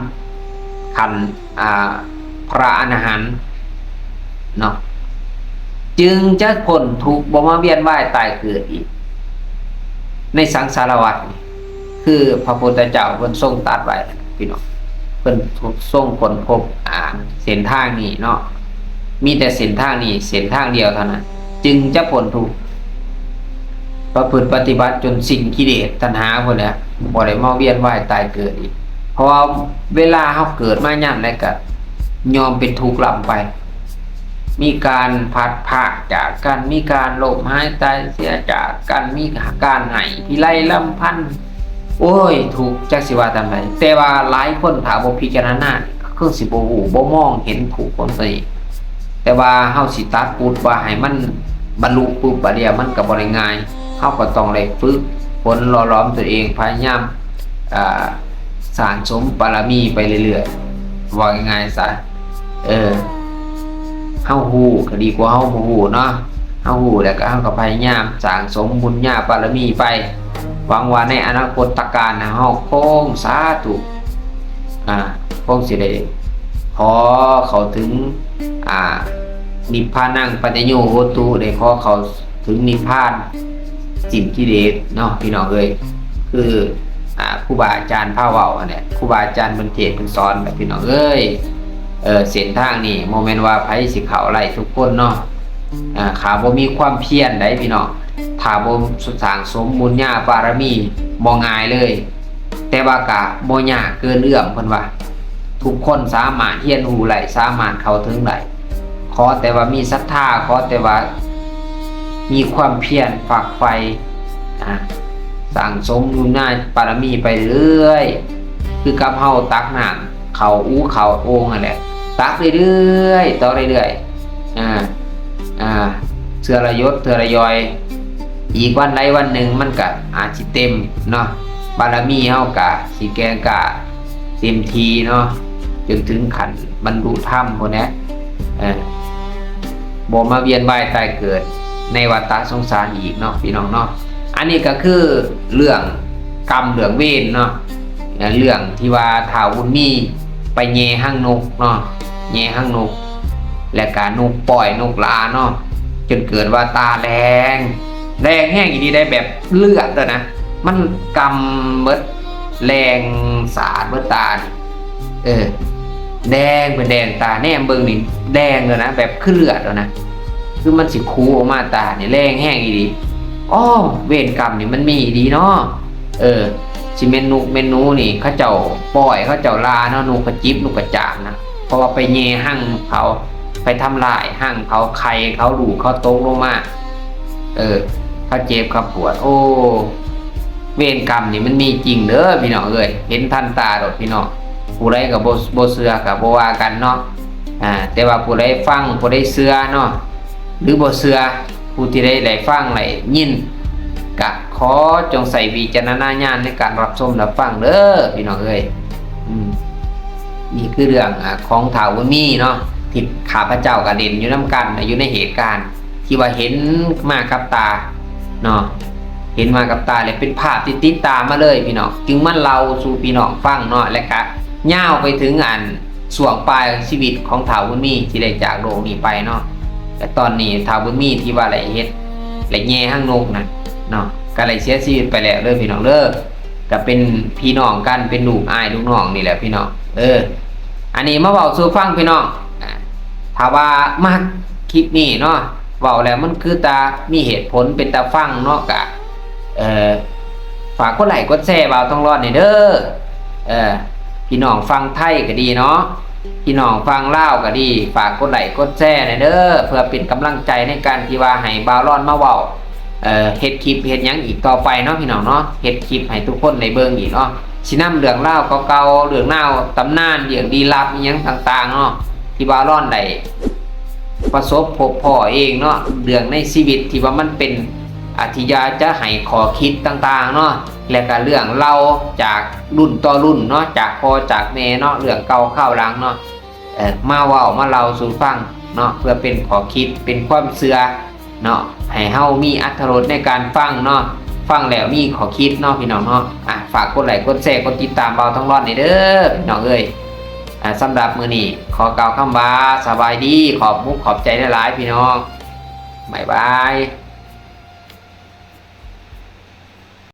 ຂັ້ນ ອ່າ ພະອະລະຫັນເນາະ ຈຶ່ງຈະພົ້ນທຸກ ບໍ່ມາວຽນວ່າຍຕາຍເກີດອີກໃນສັງສາລະວັດນີ້ ຄືພະພຸດທະເຈົ້າເພິ່ນຊົງຕັດໄວ້ພີ່ນ້ອງ. ເພິ່ນຊົງຄົ້ນພົບ ອ່າ ເສັ້ນທາງນີ້ເນາະ ມີແຕ່ເສັ້ນທາງນີ້ເສັ້ນທາງດຽວເທົ່ານັ້ນ ຈຶ່ງຈະພົ້ນທຸກ ປະພຶດປະຕິບັດຈົນສິ້ນກິເລດຕັນຫາພຸ້ນແຫຼະ ບໍ່ໄດ້ມາວຽນວ່າຍຕາຍເກີດອີກ. ເພາະວ່າເວລາເຮົາເກີດມາຍາມໃດກໍຍອມເປັນທຸກລ້ຳໄປ ມີການພັດພາກຈາກກັນ ມີການລົ້ມຫາຍຕາຍເສຍຈາກກັນ ມີການໄຫ້ພິໄລລຳພັນ ໂອ້ຍ ທຸກ ຈັກຊິວ່າຕາມໃດ. ແຕ່ວ່າຫຼາຍຄົນຖ້າບໍ່ພິຈາລະນາ ຄືຊິບໍ່ຮູ້ ບໍ່ມອງເຫັນຜູ້ຄົນຕົວນີ້ ແຕ່ວ່າເຮົາຊິຕັດປຸດວ່າໃຫ້ມັນບັນລຸປຸບບາດດຽວ ມັນກໍບໍ່ໄດ້ງ່າຍ. ເຮົາກໍຕ້ອງໄດ້ຝຶກຝົນຫຼໍ່ຫຼອມຕົວເອງ ພະຍາຍາມ ອ່າ ສ້າງສົມບາລະມີໄປເລື້ອຍໆ ເວົ້າງ່າຍໆຊະ ເອີ ເຮົາຮູ້ກໍດີກວ່າເຮົາບໍ່ຮູ້ເນາະ. ເຮົາຮູ້ແລ້ວກໍ ເຮົາກໍພະຍາຍາມສ້າງສົມບຸນຍາບາລະມີໄປ ຫວັງວ່າໃນອະນາຄົດຕະການເຮົາຄົງ ສາທຸ ອ່າ ຄົງຊິໄດ້ຂໍເຂົ້າເຖິງ ອ່າ ນິບພານັງປັດຈະໂຍໂຫຕຸ ໄດ້ຂໍເຂົ້າເຖິງນິບພານ ສິ້ນກິເລດເນາະ ພີ່ນ້ອງເອີຍ. ຄື ອ່າ ຄູບາອາຈານພາເວົ້າຫັ້ນແຫຼະ ຄູບາອາຈານເພິ່ນເທດເພິ່ນສອນແຫຼະ ພີ່ນ້ອງເອີຍ. ເອີ ເສັ້ນທາງນີ້ບໍ່ແມ່ນວ່າໃຜຊິເຂົ້າໄດ້ທຸກຄົນເນາະ ອ່າ ຖ້າບໍ່ມີຄວາມພຽນໃດ໋ພີ່ນ້ອງ ຖ້າບໍ່ສ້າງສົມບຸນຍາບາລະມີ ບໍ່ງ່າຍເລີຍ. ແຕ່ວ່າກະບໍ່ຍາກເກີນເອື້ອມ ເພິ່ນວ່າ ທຸກຄົນສາມາດຮຽນຮູ້ໄດ້ ສາມາດເຂົ້າເຖິງໄດ້ ຂໍແຕ່ວ່າມີສັດທາ ຂໍແຕ່ວ່າມີຄວາມພຽນຝັກໃຝ່ ອ່າ ສ້າງສົມບຸນຍາບາລະມີໄປເລື້ອຍ ຄືກັບເຮົາຕັກນ້ຳເຂົ້າອູເຂົ້າໂອ່ງຫັ້ນແຫຼະ ຕັກເລື້ອຍໆ ຕໍ່ເລື້ອຍໆ ອ່າ ອ່າ ເທື່ອລະຫຍົດເທື່ອລະຢ່ອຍ ອີກວັນໃດວັນໜຶ່ງມັນກະອາດຊິເຕັມເນາະ ບາລະມີເຮົາກະຊິແກ່ງກ້າເຕັມທີ່ເນາະ ຈົນເຖິງຂັ້ນບັນລຸທຳພຸ້ນແຫຼະ ເອີ ບໍ່ມາວຽນວ່າຍຕາຍເກີດໃນວັດຕະສົງສານອີກເນາະ ພີ່ນ້ອງເນາະ. ອັນນີ້ກໍຄືເລື່ອງກຳເລື່ອງເວນເນາະ ເລື່ອງທີ່ວ່າທ້າວບຸນມີໄປແຍ່ຮັງນົກເນາະ ແຍ່ຮັງນົກ ແລ້ວກະນົກປ້ອຍນົກລາເນາະ ຈົນເກີດວ່າຕາແດງ ແດງແຮງອີ່ຫຼີໄດ໋ ແບບເລືອດຫັ້ນນະ ມັນກຳເບິດ ແລ່ງສາດເບິດຕານີ້ ເອີ ແດງເປັນແດງ ຕາແນມເບິ່ງນີ້ແດງແລ້ວນະ ແບບຄືເລືອດຫັ້ນນະ ຄືມັນຊິຄູອອກມາ ຕານີ້ແລ່ງແຮງອີ່ຫຼີ. ອໍ ເວນກຳນີ້ມັນມີອີ່ຫຼີເນາະ ເອີ ຊິແມ່ນນົກແມ່ນໜູນີ້ ເຂົາເຈົ້າປ້ອຍ ເຂົາເຈົ້າລ່າເນາະ ນົກກະຈິບ ນົກກະຈາບນະ ເພາະວ່າໄປແຍ່ຮັງເຂົາ ໄປທຳລາຍຮັງເຂົາ ໄຂ່ເຂົາ ລູກເຂົາຕົກລົງມາ ເອີ ເຂົາເຈັບເຂົາປວດ ໂອ້ ເວນກຳນີ້ມັນມີຈິງເດີພີ່ນ້ອງເອີຍ ເຫັນທັນຕາໂລດພີ່ນ້ອງ. ຜູ້ໃດກໍບໍ່ ບໍ່ເຊື່ອກໍບໍ່ວ່າກັນເນາະ ອາ ແຕ່ວ່າຜູ້ໃດຟັງ ຜູ້ໃດເຊື່ອເນາະ ຫຼືບໍ່ເຊື່ອ ຜູ້ທີ່ໄດ້ ໄດ້ຟັງໄດ້ຍິນ ກະຂໍຈົ່ງໃຊ້ວິຈາລະນະຍານໃນການຮັບຊົມຮັບຟັງເດີພີ່ນ້ອງເອີຍ. ອືມ ນີ້ຄືເລື່ອງ ອາ ຂອງທ້າວບຸນມີເນາະ ທີ່ຂ້າພະເຈົ້າກໍເຫັນຢູ່ນຳກັນ ຢູ່ໃນເຫດການ ທີ່ວ່າເຫັນມາກັບຕາເນາະ ເຫັນມາກັບຕາ ແລະ ເປັນພາບທີ່ຕິດຕາມມາເລີຍພີ່ນ້ອງ ຈຶ່ງມາເລົ່າສູ່ພີ່ນ້ອງຟັງເນາະ ແລະ ກະຍາວໄປເຖິງອັນຊ່ວງປາຍຊີວິດຂອງທ້າວບຸນມີທີ່ໄດ້ຈາກໂລກນີ້ໄປເນາະ. ແລະ ຕອນນີ້ທ້າວບຸນມີທີ່ວ່າໄດ້ເຮັດ ໄດ້ແຍ່ຫາງນົກນັ້ນເນາະ ກໍໄດ້ເສຍຊີວິດໄປແລ້ວເດີພີ່ນ້ອງເດີ. ກໍເປັນພີ່ນ້ອງກັນ ເປັນລູກອ້າຍລູກນ້ອງນີ້ແຫຼະພີ່ນ້ອງ. ເອີ ອັນນີ້ມາເວົ້າສູ່ຟັງພີ່ນ້ອງ ອາ ຖ້າວ່າມັກຄລິບນີ້ເນາະ ເວົ້າແລ້ວມັນຄືຕາມີເຫດຜົນ ເປັນຕາຟັງເນາະ ກະ ເອີ ຝາກກົດໄລ້ກົດແຊບ່າວທອງລອນແດ່ເດີ. ເອີ ພີ່ນ້ອງຝັ່ງໄທກໍດີເນາະ ພີ່ນ້ອງຝັ່ງລາວກໍດີ ຝາກກົດໄລ້ກົດແຊແດ່ເດີ ເພື່ອເປັນກຳລັງໃຈໃນການທີ່ວ່າໃຫ້ບ່າວລອນມາເວົ້າ ເອີ ເຮັດຄລິບເຮັດຫຍັງອີກຕໍ່ໄປເນາະພີ່ນ້ອງເນາະ ເຮັດຄລິບໃຫ້ທຸກຄົນໄດ້ເບິ່ງອີກເນາະ. ຊິນຳເລື່ອງລາວເກົ່າໆ ເລື່ອງລາວຕຳນານ ເລື່ອງລີ້ລັບອີ່ຫຍັງຕ່າງໆເນາະ ທີ່ບ່າວລອນໄດ້ປະສົບພົບພໍ້ເອງເນາະ ເລື່ອງໃນຊີວິດທີ່ວ່າມັນເປັນ ອາ ທີ່ຢາກຈະໃຫ້ຂໍ້ຄິດຕ່າງໆເນາະ ແລະ ກະເລື່ອງເລົ່າຈາກລຸ້ນຕໍ່ລຸ້ນເນາະ ຈາກພໍ່ຈາກແມ່ເນາະ ເລື່ອງເກົ່າຄາວຫຼັງເນາະ ເອີ ມາເວົ້າມາເລົ່າສູ່ຟັງເນາະ ເພື່ອເປັນຂໍ້ຄິດ ເປັນຄວາມເຊື່ອເນາະ ໃຫ້ເຮົາມີອັດຖະລົດໃນການຟັງເນາະ ຟັງແລ້ວມີຂໍ້ຄິດເນາະພີ່ນ້ອງເນາະ. ອາ ຝາກກົດໄລ້ກົດແຊ ກົດຕິດຕາມບ່າວທອງລອນແດ່ເດີພີ່ນ້ອງເອີຍ. ອາ ສຳລັບມື້ນີ້ຂໍກ່າວຄຳວ່າສະບາຍດີ ຂອບມຸກຂອບໃຈຫຼາຍໆພີ່ນ້ອງ ບາຍບາຍ.